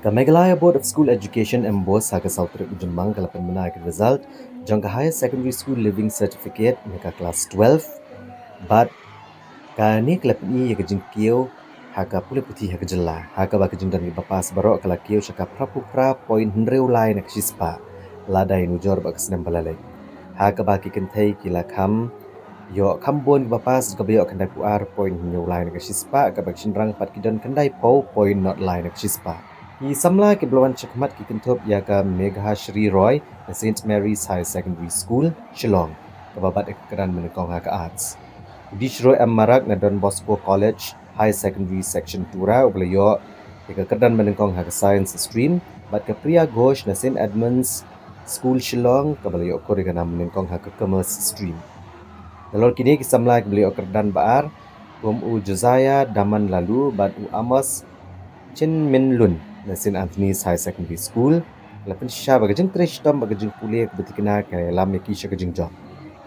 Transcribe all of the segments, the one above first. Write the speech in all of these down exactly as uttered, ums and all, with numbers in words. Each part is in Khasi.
Ka Meghalaya Board of School Education, MBOSE, ha ka saw tarik u Jymmang ka la pynbna ïa ka result jong ka Higher Secondary School Leaving Certificate na ka klas twelve bad kane ka la pyni ïa ka jingkiew ha ka pule puthi ha ka jylla, ha kaba ka jingdon kiba pass baroh ka la kiew sha ka phra phew phra point hynriew lai na ka shispah, lada nujor bad ka snem ba la leit. Ha kaba ki kynthei ki la kham ïoh kham bun kiba pass, kaba ïoh khyndai phew ar point hynñiew lai na ka shispah, kaba ki shynrang pat ki don khyndai phew point nod lai na ka shispah. Ki samla kiba la wan shakhmat ki kynthup ïa ka Meghashri Roy na Saint Mary's Higher Secondary School, Shillong, kaba bat ïa ka kyrdan banyngkong ha ka Arts. U Dishro M Marak na Don Bosco College Higher Secondary Section Tura, uba la ïoh ïa ka kyrdan banyngkong ha ka Science Stream, bad ka Priya Ghosh na Saint Edmund's School Shillong, kaba la ïoh kur ïa ka nam banyngkong ha ka Commerce Stream. Nalor kine ki samla kiba la ïoh kyrdan ba ar, kum u Josiah Daman Lalu bad u Amos Chin Min Lun na Saint Anthony's Higher Secondary School, la pynshisha ba ka jingtrei shitom bad ka jingpule kaba thikna ka ïalam ïa ki sha ka jingjop.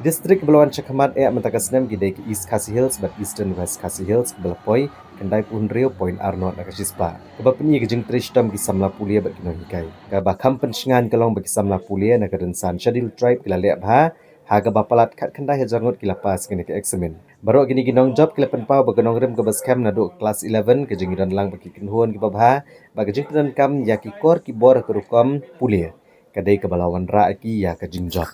Ki district kiba la wan shakhmat eh mynta ka snem ki dei ka East Khasi Hills bad Eastern West Khasi Hills, kiba la poi khyndai phew hynriew point ar nod na ka shispah. Kaba pyni ka jingtrei shitom ki samla pule bad ki nonghikai. Kaba kham pynshngaiñ ka long ba ki samla pule na ka rynsan Scheduled Tribe ki la leh bha, ha kaba palat khatkhyndai hajar ngut ki la pass kane ka eksamin. Baroh kine ki nongjop ki la pynpaw ba ka nongrim kaba skhem naduh klas eleven, ka jingïadon lang bad ki kynhun kiba bha bad ka jingpyndonkam ïa ki kor ki bor ha ka rukom pule, ka dei kaba la wanrah ïa ki ïa ka jingjop.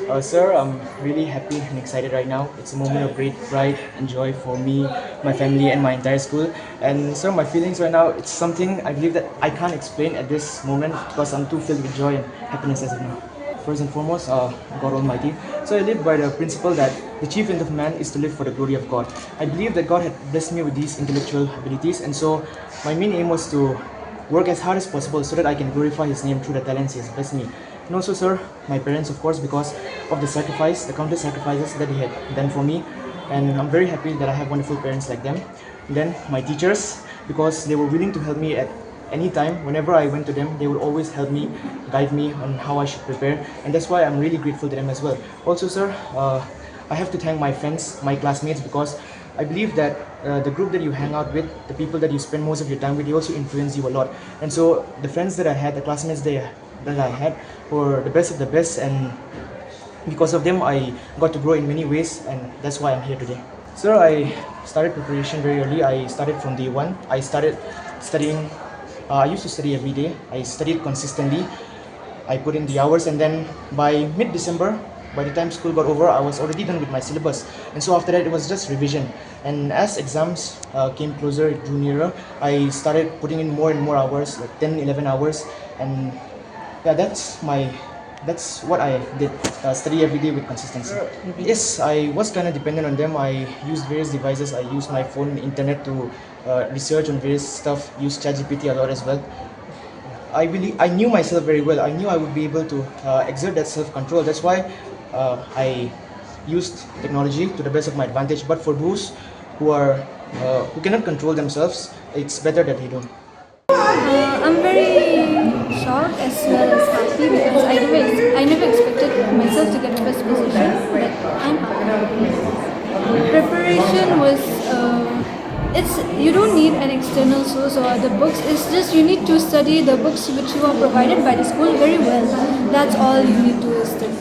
Uh, sir, I'm really happy and excited right now. It's a moment of great pride and joy for me, my family, and my entire school. And sir, my feelings right now, it's something I believe that I can't explain at this moment because I'm too filled with joy and happiness as of now. First and foremost, uh, God Almighty. So I live by the principle that the chief end of man is to live for the glory of God. I believe that God had blessed me with these intellectual abilities, and so my main aim was to work as hard as possible so that I can glorify His name through the talents He has blessed me. And also, sir, my parents, of course, because of the sacrifice, the countless sacrifices that they had done for me, and I'm very happy that I have wonderful parents like them. And then my teachers, because they were willing to help me at any time, whenever I went to them, they would always help me, guide me on how I should prepare, and that's why I'm really grateful to them as well. Also, sir, uh, I have to thank my friends, my classmates, because I believe that uh, the group that you hang out with, the people that you spend most of your time with, they also influence you a lot. And so the friends that I had, the classmates they, that I had, were the best of the best, and because of them, I got to grow in many ways, and that's why I'm here today. Sir, I started preparation very early. I started from day one. I started studying. Uh, I used to study every day. I studied consistently. I put in the hours, and then by mid December, by the time school got over, I was already done with my syllabus. And so after that, it was just revision. And as exams uh, came closer, it drew nearer, I started putting in more and more hours, like ten, eleven hours. And yeah, that's my that's what I did. Uh, study every day with consistency. Yes, I was kind of dependent on them. I used various devices. I used my phone, internet to uh, research on various stuff. Used ChatGPT a lot as well. I really, I knew myself very well. I knew I would be able to uh, exert that self-control. That's why uh, I used technology to the best of my advantage. But for those who are uh, who cannot control themselves, it's better that they don't. Uh, I'm very shocked as well as happy because I never, ex- I never expected myself to get first position, but I'm happy. Preparation was, uh, it's you don't need an external source or other books. It's just you need to study the books which you are provided by the school very well. That's all you need to study.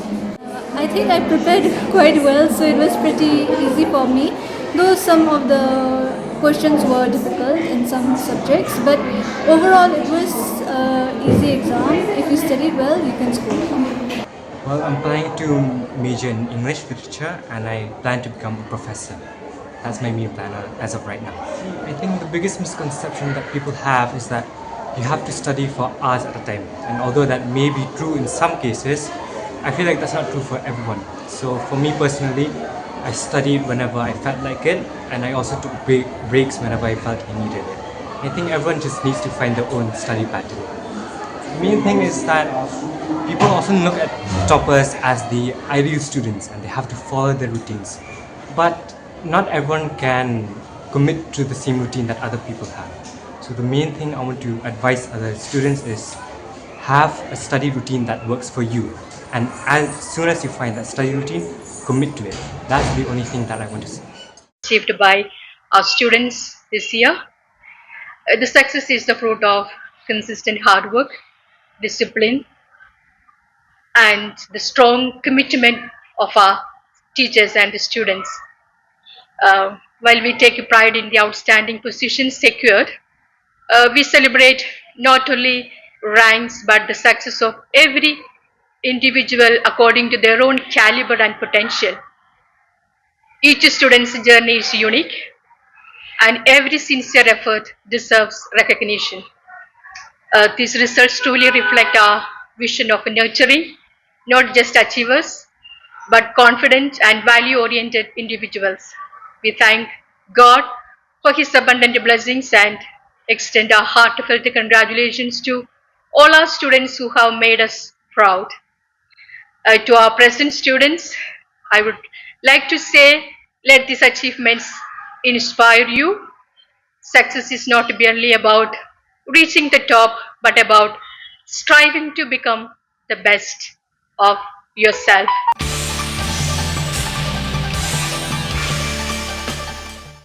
I think I prepared quite well, so it was pretty easy for me. Though some of the questions were difficult in some subjects, but overall it was an easy exam. If you studied well, you can score. Well, I'm planning to major in English literature and I plan to become a professor. That's my main plan uh, as of right now. I think the biggest misconception that people have is that you have to study for hours at a time. And although that may be true in some cases, I feel like that's not true for everyone. So for me personally, I studied whenever I felt like it, and I also took break, breaks whenever I felt I needed it. I think everyone just needs to find their own study pattern. The main thing is that people often look at toppers as the ideal students and they have to follow their routines. But not everyone can commit to the same routine that other people have. So the main thing I want to advise other students is have a study routine that works for you. And as soon as you find that study routine, commit to it. That's the only thing that I want to say. Achieved by our students this year. Uh, the success is the fruit of consistent hard work, discipline, and the strong commitment of our teachers and the students. Uh, while we take pride in the outstanding positions secured, uh, we celebrate not only ranks but the success of every individual according to their own caliber and potential. Each student's journey is unique, and every sincere effort deserves recognition. Uh, these results truly reflect our vision of nurturing not just achievers, but confident and value oriented individuals. We thank God for His abundant blessings and extend our heartfelt congratulations to all our students who have made us proud. Uh, to our present students, I would like to say, let these achievements inspire you. Success is not merely about reaching the top, but about striving to become the best of yourself.